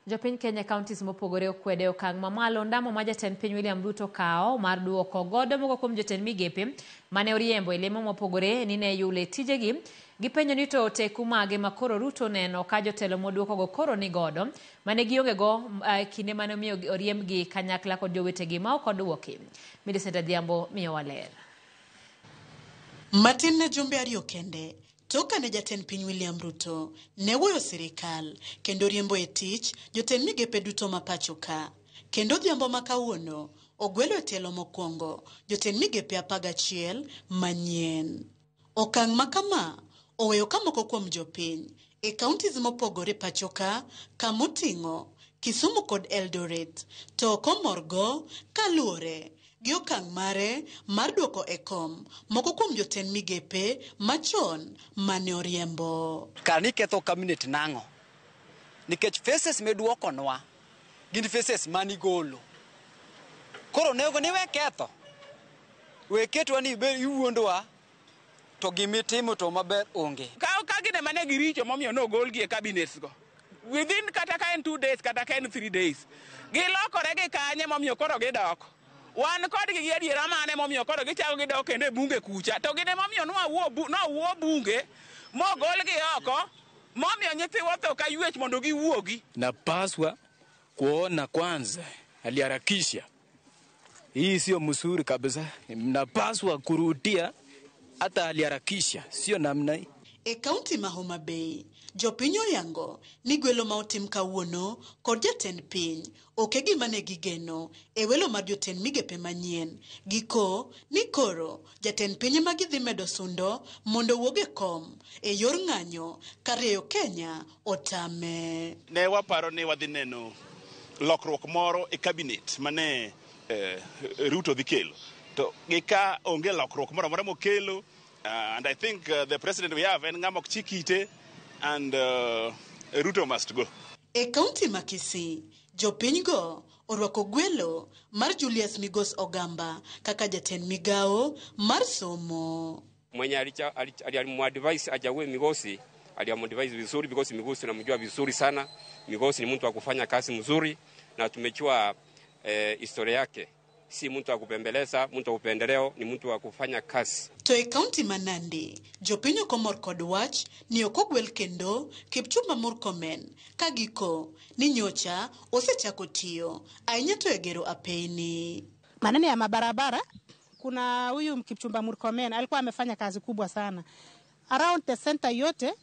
Jopiny Kenya counties mopogore okwede okang' mamalo ndamo ma jatend piny William Ruto kawo mar duoko godo moko kuom jotend migepe mane oriembo e lemo mopogore ni ne yule tijegi. Gipenjo ni to teku mage ma koro Ruto neno ka jotelo moduokogo koro ni godo mane gionge go kinde mane omiyo oriembgi kanyakla kod jowetegi ma ok oduoki. Millicent Adhiambo miyowa ler. Matin ne jumbe ariyo kende tok kane jatend piny William Ruto ne wuoyo sirikal kendo riembo e tich jotend migepe duto ma pacho ka. Kendo odhiambo ma kawuono ogwelo e tielo mokwongo jotend migepe 11 manyien. Okang' ma kama oweyo ka moko kuom jopiny e counties mopogore pacho ka kamoting'o Kisumu kod Eldoret to ok omorgo kaluwore gi okang' mare mar duoko e kom moko kuom jotend migepe machon mane oriembo. Kar ni ketho cabinet nang'o? Nikech faces miduokonwa gin faces manigolo. Koro onego ni we ketho. We ketwa ni be iwuondowa to gimitimo to maber onge. Ka gine mane giricho momiyo nogolgi e cabinets go. Within kata ka en 2 days kata ka en 3 days. Gilokore gi kanye momiyo koro gidok. Wan kodgi gi adiera mane momiyo koro gichako gidok kendo e bunge kucha. To gine momiyo nowuo bunge mogolgi oko momiyo nyithiwa otho ka ywech mondo giwuogi. Napaswa kuona kwanza aliharakisha. Hii sio mzuri kabisa. Napaswa kurudia hata aliharakisha, sio namna hii. E kaunti ma Homa Bay, jopiny oyango ni gwelo ma otim kawuono kod jatend piny ok e gima ne gigeno e welo mar jotend migepe manyien. Giko ni koro jatend piny ema gidhi medo sundo mondo owuog e kom e yor ng'anyo kar rieyo Kenya otame. Ne waparo ni wadhi neno lokruok moro e cabinet mane Ruto dhi kelo. To gi ka onge lokruok moro amora mokelo. And I think the president we have en ng'ama ok chik ite and Ruto must go. E kaunti ma Kisii, jopiny go orwako gwelo mar Julius Migos Ogamba kaka jatend migawo mar somo. Mwenye alimuadvise achague Migosi, alimuadvise vizuri because Migosi tunamjua vizuri sana. Migosi ni mtu wa kufanya kazi mzuri na tumejua historia yake. Si mtu wa kupembeleza, mtu wa upendeleo, ni mtu wa kufanya kazi. To e kaunti ma Nandi, jopiny ok omor kod wach ni ok ogwel kendo Kipchumba Murkomen ka giko ni nyocha osechako tiyo ahinya to e gero apeyni. Maneno ya mabarabara, kuna huyu Kipchumba Murkomen alikuwa amefanya kazi kubwa sana. Around the center yote,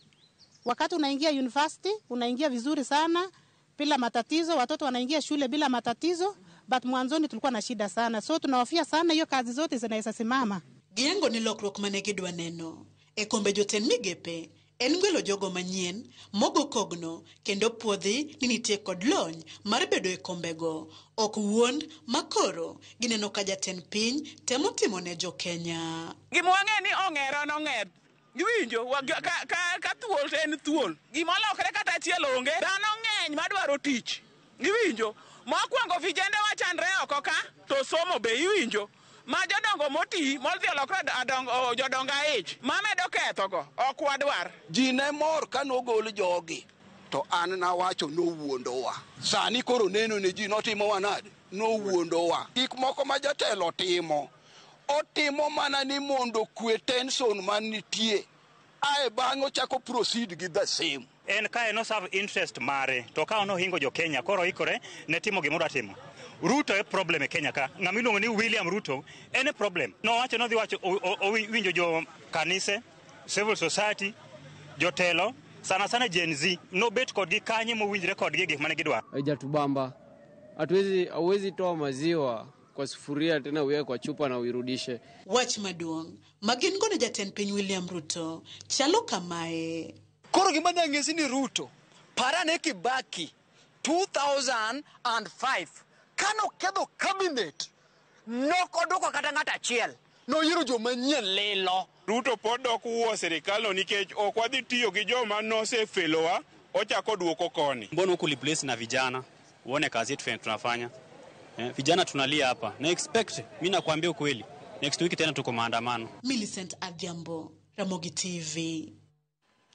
wakati unaingia university, unaingia vizuri sana bila matatizo, watoto wanaingia shule bila matatizo, but mwanzoni tulikuwa na shida sana. So tunahofia sana hiyo kazi zote zinaweza simama. Giyango ni lokruok mane gidwa neno e kombe jotend migepe en gwelo jogo manyien mogo kogno kendo puodhi ni nitie kod lony mar bedo e kombego ok wuond makoro gineno ka jatend piny temo timo ne jokenya. Gima wang'e ni ong'er en ong'er. Giwinjo ka thuol to en thuol. Gima olokre kata achiel onge. Dhano ng'eny madwaro tich. Giwinjo. Mokwongo vijende wachandre oko ka to somo be iwinjo. Ma jodongo moti modhi olokre jodongo aich mamedo kethogo ok wadwar. Ji ne mor ka nogol jogi to an nawacho nowuondowa. Sani koro neno ne ji notimowa nade? Nowuondowa. Gik moko ma jatelo timo, otimo mana ni mondo kwe tension manitie. Ae bang'e ochako proceed gi the same. En kae no serve interest mare to ka onohingo jo Kenya koro ikore ne timo gimoro atimo. Ruto e problem e Kenya ka. Ng'ama iluongo ni William Ruto en e problem. Nowacho nodhi wacho owinjo jo kanise, civil society, jotelo, sana sana Gen Z nobet kodgi kanye mowinjre kodgi gik mane gidwaro. Haijatubamba. Hauwezi toa maziwa kwa sufuria tena uweke kwa chupa na uirudishe. Wach maduong' ma gin go ne jatend piny William Ruto chalo kamae. Koro gima danyisi ni Ruto, parane Kibaki 2005 kano ketho cabinet nok odwoko kata ng'ato achiel, noyiero joma nyien lilo. Ruto pod dok wuo sirikal no nikech ok wadhi tiyo gi joma nosefelowa ochako duoko koni. Mbona huku replace na vijana uone kazi yetu tunafanya. Vijana tunalia hapa. Na expect, mimi nakwambia ukweli, next week tena tuko maandamano. Millicent Adhiambo, Ramogi TV.